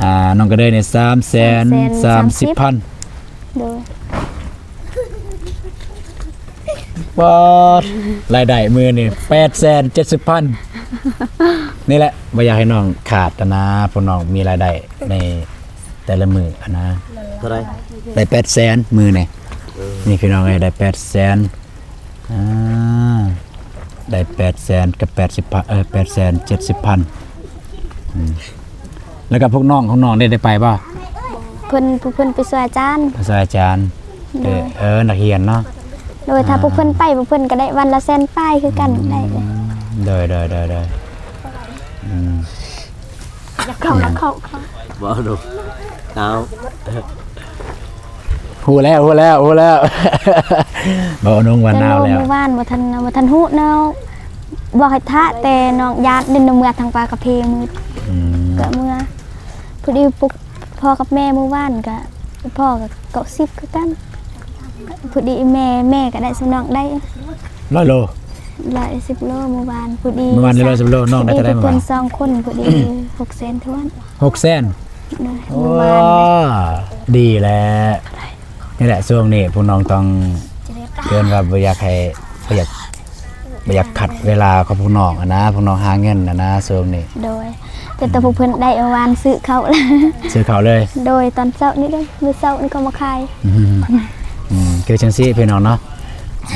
ອ່າ ນ້ອງກະເດີຍນີ້ ສາມແສນສາມສິບພັນ ໂດຍ ປາດ ລາຍໄດ້ມື້ນີ້ແປດແສນເຈັດສິບພັນ ນີ້ແຫຼະ ບໍ່ຢາກໃຫ້ນ້ອງຂາດນະ ພວກນ້ອງມີລາຍໄດ້ໃນແຕ່ລະມື້ຫັ້ນນະ ເທົ່າໃດ? ໄດ້ແປດແສນມື້ນີ້ ເອີ ນີ້ພີ່ນ້ອງເອີຍ ໄດ້ແປດແສນ ອ່າ ໄດ້ແປດແສນກັບແປດສິບພັນ ເອີ ແປດແສນເຈັດສິບພັນ ອືມ ແລ້ວກໍພວກນ້ອງຂອງນ້ອງໄດ້ ໄດ້ໄປບໍ່? ເພິ່ນ ຜູ້ເພິ່ນໄປຊ່ວຍອາຈານ ໄປຊ່ວຍອາຈານ ໂດຍ ເອີ ເອີ ນັກຮຽນເນາະ ໂດຍ ຖ້າ ອ່າ ພວກເພິ່ນໄປ ພວກເພິ່ນກໍໄດ້ວັນລະແສນປາຍຄືກັນ ອືມ ໄດ້ເລີຍ ໂດຍ ໂດຍ ໂດຍ ໂດຍ ອືມ ຢາກເຂົ້າ ຢາກເຂົ້າ ເຂົ້າ ບໍ່ ເອົາ ຮູ້ແລ້ວ ຮູ້ແລ້ວ ຮູ້ແລ້ວ ບໍ່ ນ້ອງວ່າໜາວແລ້ວ ແຕ່ນ້ອງມື້ວານບໍ່ທັນ ບໍ່ທັນຮູ້ເນາະ ບອກໃຫ້ຖ້າ ແຕ່ນ້ອງຢ້ານ ເດີນເມືອທາງປ່າກະເພມືດ ອືມ ກະເມືອ ພໍດີປຸກພໍ່ກັບແມ່ມື້ວານກະ ພໍ່ກະເກົ້າສິບຄືກັນ ພໍດີແມ່ ແມ່ກະໄດ້ສ່ຳນ້ອງໄດ້ ຮ້ອຍໂລ ຮ້ອຍສິບໂລມື້ວານ ພໍດີ ມື້ວານໄດ້ຮ້ອຍສິບໂລ ນ້ອງໄດ້ເທົ່າໃດມື້ວານ? ເພິ່ນສອງຄົນ ພໍດີຫົກແສນຖ້ວນ ຫົກແສນ ໂດຍ ໂອ້ ມື້ວານ ດີແລ້ວ ນີ້ແຫຼະ ຊ່ວງນີ້ພວກນ້ອງຕ້ອງ ເອີ້ນວ່າບໍ່ຢາກໃຫ້ ບໍ່ຢາກ ບໍ່ຢາກຂັດເວລາຂອງພວກນ້ອງຫັ້ນນະ ພວກນ້ອງຫາເງິນຫັ້ນນະ ຊ່ວງນີ້ ໂດຍ ແຕ່ ອືມ ແຕ່ພວກເພິ່ນໄດ້ເມື່ອວານຊື້ເຂົ້າ ຊື້ເຂົ້າເລີຍ ໂດຍ ຕອນເຊົ້ານີ້ເດ້ ມື້ເຊົ້ານີ້ກໍມາຂາຍ ອືມ ອືມ ຄືຈັ່ງຊີ້ພີ່ນ້ອງເນາະ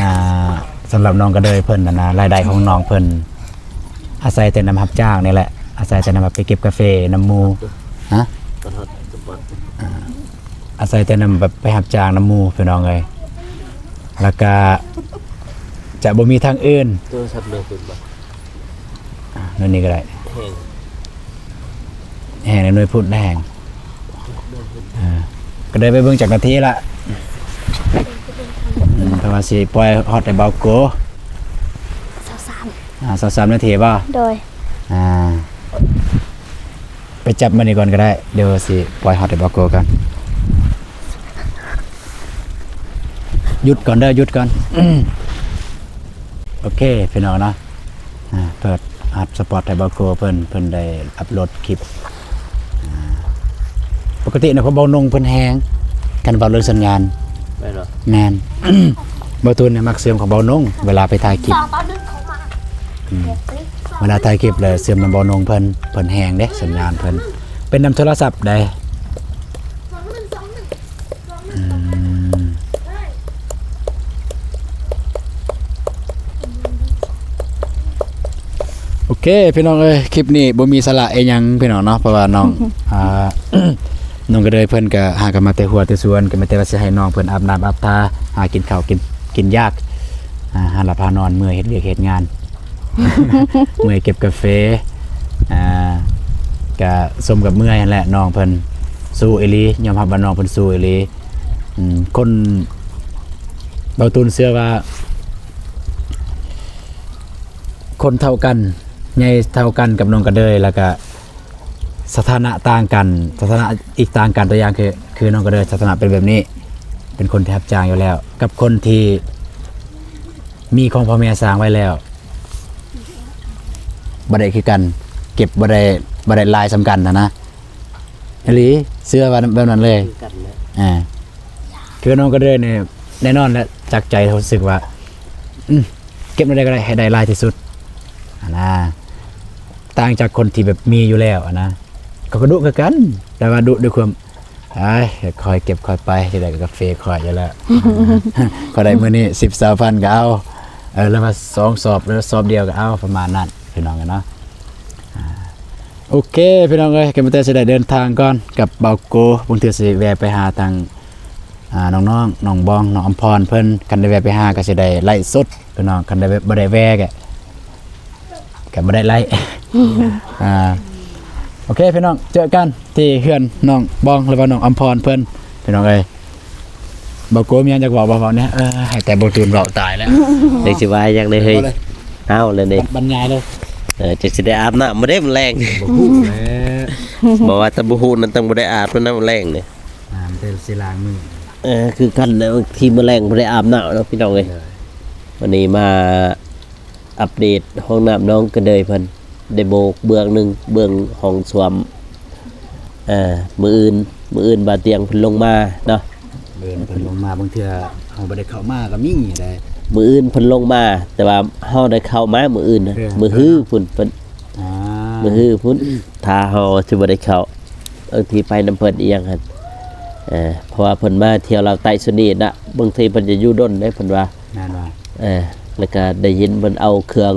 ອ່າ ສຳລັບນ້ອງກະເດີຍເພິ່ນຫັ້ນນະ ລາຍໄດ້ຂອງນ້ອງເພິ່ນ ອາໄສແຕ່ນຳຮັບຈ້າງນີ້ແຫຼະ ອາໄສແຕ່ນຳໄປເກັບກາເຟນຳໝູ່ ຮະ ອາ ອາໄສແຕ່ນຳແບບໄປຮັບຈ້າງນຳໝູ່ພີ່ນ້ອງເອີຍ ແລ້ວກະຈະບໍ່ມີທາງອື່ນ ໂທລະສັບເລີຍຂຶ້ນບໍ່? ອ່າ ໜ່ວຍນີ້ກໍໄດ້ ແຮງ ແຮງ ໜ່ວຍພຸ້ນແຮງ ອ່າ ກໍໄດ້ໄປເບິ່ງຈັກນາທີລະ ອືມ ເພາະວ່າຊິປ່ອຍຮອດໃຫ້ເບົາໂກ ຊາວສາມ ອ່າ ຊາວສາມນາທີບໍ່? ໂດຍ ອ່າ ໄປຈັບມັນນີ້ກ່ອນກໍໄດ້ ດຽວຊິປ່ອຍຮອດໃຫ້ເບົາໂກກ່ອນ ຢຸດກ່ອນເດີ ຢຸດກ່ອນ ໂອເຄ ພີ່ນ້ອງເນາະ ອ່າ ເປີດຮັດສະປອດໃຫ້ເບົາໂກເພິ່ນ ເພິ່ນໄດ້ອັບໂຫຼດຄລິບ ອ່າ ປົກກະຕິນະ ຂອງເບົານົງເພິ່ນແຮງ ຄັນເວົ້າເລື່ອງສັນຍານ ແມ່ນບໍ່? ແມ່ນ ເບົາຕູນນີ້ມັກເຊື່ອມຂອງເບົານົງ ເວລາໄປຖ່າຍຄລິບ ອືມ ເວລາຖ່າຍຄລິບແລ້ວເຊື່ອມນຳເບົານົງເພິ່ນ ເພິ່ນແຮງເດ້ ສັນຍານເພິ່ນ ເປັນນຳໂທລະສັບໃດ ອືມ ໂອເຄ ພີ່ນ້ອງເອີຍ ຄລິບນີ້ບໍ່ມີສາລະອີ່ຫຍັງພີ່ນ້ອງເນາະ ເພາະວ່ານ້ອງ ອ່າ ນ້ອງກະເດີຍເພິ່ນກະຫາກັນມາແຕ່ຮົ້ວແຕ່ສວນ ກະມີແຕ່ວ່າຊິໃຫ້ນ້ອງເພິ່ນອາບນ້ຳອາບທ່າ ຫາກິນເຂົ້າກິນ ກິນຢາກ ອ່າ ຫາຫຼັບຫານອນ ເມື່ອຍເຮັດວຽກເຮັດງານ ເມື່ອຍເກັບກາເຟ ອ່າ ກະສົມກັບເມື່ອຍຫັ້ນແຫຼະ ນ້ອງເພິ່ນສູ້ອີ່ຫຼີ ຍອມຮັບວ່ານ້ອງເພິ່ນສູ້ອີ່ຫຼີ ອືມ ຄົນ ເບົາຕູນເຊື່ອວ່າ ຄົນເທົ່າກັນ ໃຫຍ່ເທົ່າກັນກັບນ້ອງກະເດີຍ ແລ້ວກະສະຖານະຕ່າງກັນ ສະຖານະອີກຕ່າງກັນ. ຕົວຢ່າງຄື ຄືນ້ອງກະເດີຍສະຖານະເປັນແບບນີ້ ເປັນຄົນທີ່ຮັບຈ້າງຢູ່ແລ້ວ ກັບຄົນທີ່ມີຂອງພໍ່ແມ່ສ້າງໄວ້ແລ້ວ ບໍ່ໄດ້ຄືກັນ ເກັບບໍ່ໄດ້ ບໍ່ໄດ້ຫຼາຍສ່ຳກັນຫັ້ນນະ. ອີ່ຫຼີ ເຊື່ອວ່າແບບນັ້ນເລີຍ ຄືກັນແຫຼະ ອ່າ ຄືນ້ອງກະເດີຍນີ້ແນ່ນອນແຫຼະ ຈາກໃຈເຮົາຮູ້ສຶກວ່າ ອືມ ເກັບແນວໃດກໍໄດ້ໃຫ້ໄດ້ຫຼາຍທີ່ສຸດຫັ້ນນະ ຕ່າງຈາກຄົນທີ່ແບບມີຢູ່ແລ້ວຫັ້ນນະ. ເຂົາກໍດຸຄືກັນ ແຕ່ວ່າດຸດ້ວຍຄວາມ ອ້າຍ ຄ່ອຍເກັບຄ່ອຍໄປ ຊິໄດ້ກາເຟຂ້ອຍຢູ່ແລ້ວ ຂ້ອຍໄດ້ມື້ນີ້ສິບ ຊາວພັນກໍເອົາ ເອີ ຫຼືວ່າສອງສອບ ຫຼືສອບດຽວກໍເອົາ ປະມານນັ້ນ ພີ່ນ້ອງເອີຍເນາະ. ອ່າ ໂອເຄ ພີ່ນ້ອງເອີຍ ກະມີແຕ່ຊິໄດ້ເດີນທາງກ່ອນກັບບ່າວໂກ ບາງເທື່ອຊິແວ່ໄປຫາທາງ ອ່າ ນ້ອງໆ ນ້ອງບອງ ນ້ອງອຳພອນເພິ່ນ ຄັນໄດ້ແວ່ໄປຫາກໍຊິໄດ້ໄລຟ໌ສົດພີ່ນ້ອງ ຄັນໄດ້ ບໍ່ໄດ້ແວ່ກໍ ກໍບໍ່ໄດ້ໄລຟ໌ ອ່າ ໂອເຄ ພີ່ນ້ອງ ເຈີກັນທີ່ເຮືອນນ້ອງບອງ ຫຼືວ່ານ້ອງອຳພອນເພິ່ນ ພີ່ນ້ອງເອີຍ. ບ່າວໂກມີຫຍັງຢາກເວົ້າບໍ່ ເວົ້າແດ່ ເອີ ໃຫ້ແຕ່ບ່າວຕູນເວົ້າ ຕາຍແລ້ວ ຈັກຊິວ່າຫຍັງເດ້ເຮີ້ຍ ເວົ້າເລີຍ ເອົາແລ້ວນີ້ ບັນຍາຍເລີຍ ເອີ ຈັກຊິໄດ້ອາບນ້ຳບໍ່ເດ້ມື້ແລງ ບໍ່ຮູ້ແຫຼະ ບໍ່ວ່າແຕ່ບໍ່ຮູ້ນັ້ນ ຕ້ອງບໍ່ໄດ້ອາບນ້ຳມື້ແລງນີ້ ອ່າ ມັນແຕ່ຊິລ້າງມື ເອີ ຄືກັນແຫຼະ ບາງທີມື້ແລງບໍ່ໄດ້ອາບນ້ຳເນາະ ພີ່ນ້ອງເອີຍ ເອີ ວັນນີ້ມາ ອັບເດດຫ້ອງນ້ຳນ້ອງກະເດີຍເພິ່ນ ໄດ້ໂບກເບື້ອງໜຶ່ງ ເບື້ອງຫ້ອງຊວມ ເອີ ມື້ອື່ນ ມື້ອື່ນບ່າວຕຽງເພິ່ນລົງມາເນາະ ມື້ອື່ນເພິ່ນລົງມາ ບາງເທື່ອເຮົາບໍ່ໄດ້ເຂົ້າມາກໍມີໄດ໋ ມື້ອື່ນເພິ່ນລົງມາ ແຕ່ວ່າເຮົາໄດ້ເຂົ້າມາມື້ອື່ນນະ ເອີ ມື້ຮືພຸ້ນ ເພິ່ນ ອ່າ ມື້ຮືພຸ້ນ ຖ້າເຮົາຊິບໍ່ໄດ້ເຂົ້າ ບາງທີໄປນຳເພິ່ນອີ່ຫຍັງຫັ້ນ ເອີ ເພາະວ່າເພິ່ນມາທ່ຽວລາວໃຕ້ຊຸດນີ້ນະ ບາງທີເພິ່ນຈະຢູ່ດົນເດ້ ເພິ່ນວ່າ ແມ່ນວ່າ ເອີ ແລ້ວກະໄດ້ຍິນເພິ່ນເອົາເຄື່ອງ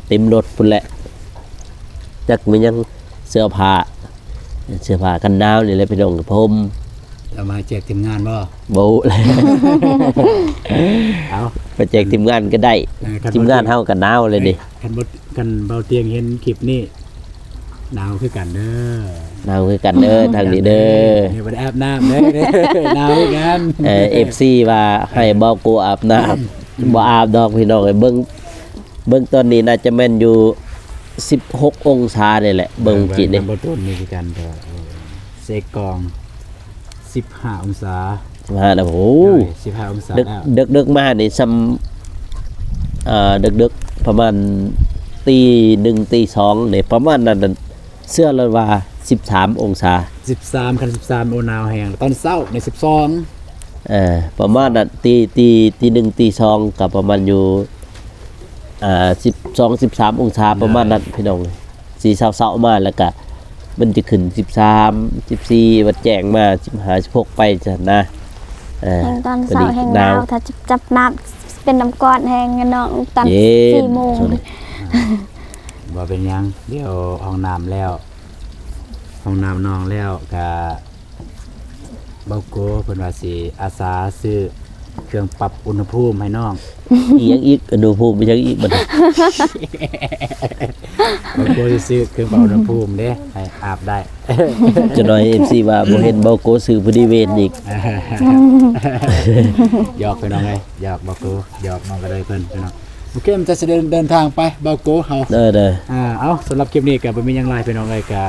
ເຕັມລົດພຸ້ນແຫຼະ ຈັກແມ່ນຫຍັງ ເສື້ອຜ້າ ເສື້ອຜ້າກັນໜາວນີ້ແຫຼະ ພີ່ນ້ອງ ຜ້າຫົ່ມ ເອົາມາແຈກທີມງານບໍ່? ບໍ່ຮູ້ແຫຼະ ເອົາ ໄປແຈກທີມງານກໍໄດ້ ເອີ ທີມງານເຮົາກໍໜາວເລີຍນີ້ ຄັນບໍ່ ຄັນບ່າວຕຽງເຫັນຄລິບນີ້ ໜາວຄືກັນເດີ ໜາວຄືກັນເດີ ທາງນີ້ເດີ ຍັງບໍ່ໄດ້ອາບນ້ຳເດີ ໜາວຄືກັນ ເອີ ເອັຟຊີວ່າໃຫ້ບ່າວໂກອາບນ້ຳ ບໍ່ອາບດອກພີ່ນ້ອງເອີຍ ເບິ່ງ ເບິ່ງຕອນນີ້ໜ້າຈະແມ່ນຢູ່ສິບຫົກອົງສານີ້ແຫຼະ ເບິ່ງຈິນີ້ ເອີ ບໍ່ຕົ້ນນີ້ຄືກັນ ເອີ ເຊັກກ້ອງ ສິບຫ້າອົງສາ ສິບຫ້າ ໂອ້ໂຫ ສິບຫ້າອົງສາ ເດິກ ເດິກໆມານີ້ຊ່ຳ ເອີ ເດິກໆປະມານຕີໜຶ່ງຕີສອງນີ້ ປະມານນັ້ນ ເຊື່ອເລີຍວ່າສິບສາມອົງສາ ສິບສາມ ຄັນສິບສາມ ໂອ້ ໜາວແຮງ ຕອນເຊົ້ານີ້ສິບສອງ ເອີ ປະມານນັ້ນ ຕີ ຕີ ຕີໜຶ່ງຕີສອງກໍປະມານຢູ່ ເອີ ສິບສອງ ສິບສາມອົງສາ ປະມານນັ້ນ ພີ່ນ້ອງ ຊິເຊົ້າໆມາ ແລ້ວກະມັນຈະຂຶ້ນສິບສາມ ສິບສີ່ ວັດແຈ້ງມາ ສິບຫ້າ ສິບຫົກ ໄປຊັ້ນນະ ເອີ ແຮງຕອນເຊົ້າແຮງໜາວ ຖ້າຈັບນ້ຳເປັນນ້ຳກ້ອນແຮງເນາະ ຕອນສີ່ໂມງ ບໍ່ເປັນຫຍັງ ດຽວຫ້ອງນ້ຳແລ້ວ ຫ້ອງນ້ຳນ້ອງແລ້ວກະ ບ່າວໂກເພິ່ນວ່າຊິອາສາຊື້ເຄື່ອງປັບອຸນຫະພູມໃຫ້ນ້ອງ ອີ່ຫຍັງອີກ ອຸນຫະພູມອີ່ຫຍັງອີກບັດນີ້ ບ່າວໂກຊິຊື້ເຄື່ອງປັບອຸນຫະພູມເດ້ ໃຫ້ອາບໄດ້ ຈັກໜ້ອຍເອັຟຊີວ່າບໍ່ເຫັນບ່າວໂກຊື້ຜູ້ດີເວນອີກ ຢອກພີ່ນ້ອງເອີຍ ຢອກບ່າວໂກ ຢອກນ້ອງກະເດີຍເພິ່ນພີ່ນ້ອງ ໂອເຄ ມັນຈະເດີນ ເດີນທາງໄປບ່າວໂກເຮົາ ເດີໆ ອ່າ ເອົາ ສຳລັບຄລິບນີ້ກະບໍ່ມີຫຍັງຫຼາຍພີ່ນ້ອງເອີຍ ກະ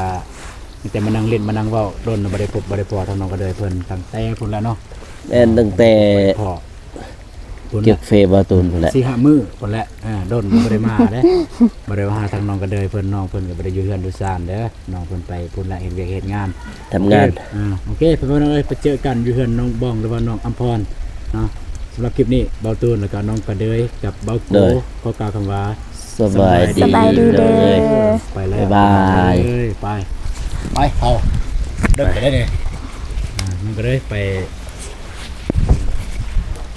ມີແຕ່ມານັ່ງຫຼິ້ນມານັ່ງເວົ້າ ດົນບໍ່ໄດ້ພົບບໍ່ໄດ້ພໍ້ທາງນ້ອງກະເດີຍເພິ່ນຕັ້ງແຕ່ພຸ້ນແລ້ວເນາະ ແມ່ນ ຕັ້ງແຕ່ ບໍ່ໄດ້ພໍ້ພຸ້ນແຫຼະ ເກັບເຟບ່າວຕູນພຸ້ນແຫຼະ ສີ່ຫ້າມື້ພຸ້ນແຫຼະ ເອີ ດົນບໍ່ໄດ້ມາເດ້ ບໍ່ໄດ້ມາຫາທາງນ້ອງກະເດີຍເພິ່ນ ນ້ອງເພິ່ນກໍບໍ່ໄດ້ຢູ່ເຮືອນຢູ່ຊານເດີ ນ້ອງເພິ່ນໄປພຸ້ນແຫຼະ ເຮັດວຽກເຮັດງານ ທຳງານ ໂອເຄ ອ່າ ໂອເຄ ພີ່ນ້ອງເອີຍ ໄປເຈີກັນຢູ່ເຮືອນນ້ອງບອງ ຫຼືວ່ານ້ອງອຳພອນເນາະ ສຳລັບຄລິບນີ້ ບ່າວຕູນ ແລ້ວກໍນ້ອງກະເດີຍກັບບ່າວໂກ ໂດຍ ຂໍກ່າວຄຳວ່າ ສະບາຍດີ ສະບາຍດີເດີ ໄປແລ້ວ ບາຍບາຍ ໄປ ໄປ ເຮົາເດີນໄປໄດ້ນີ້ ອ່າ ມັນກໍເລີຍໄປ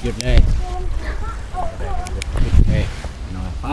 ຢຸດເລີຍ ເອີ ໄປ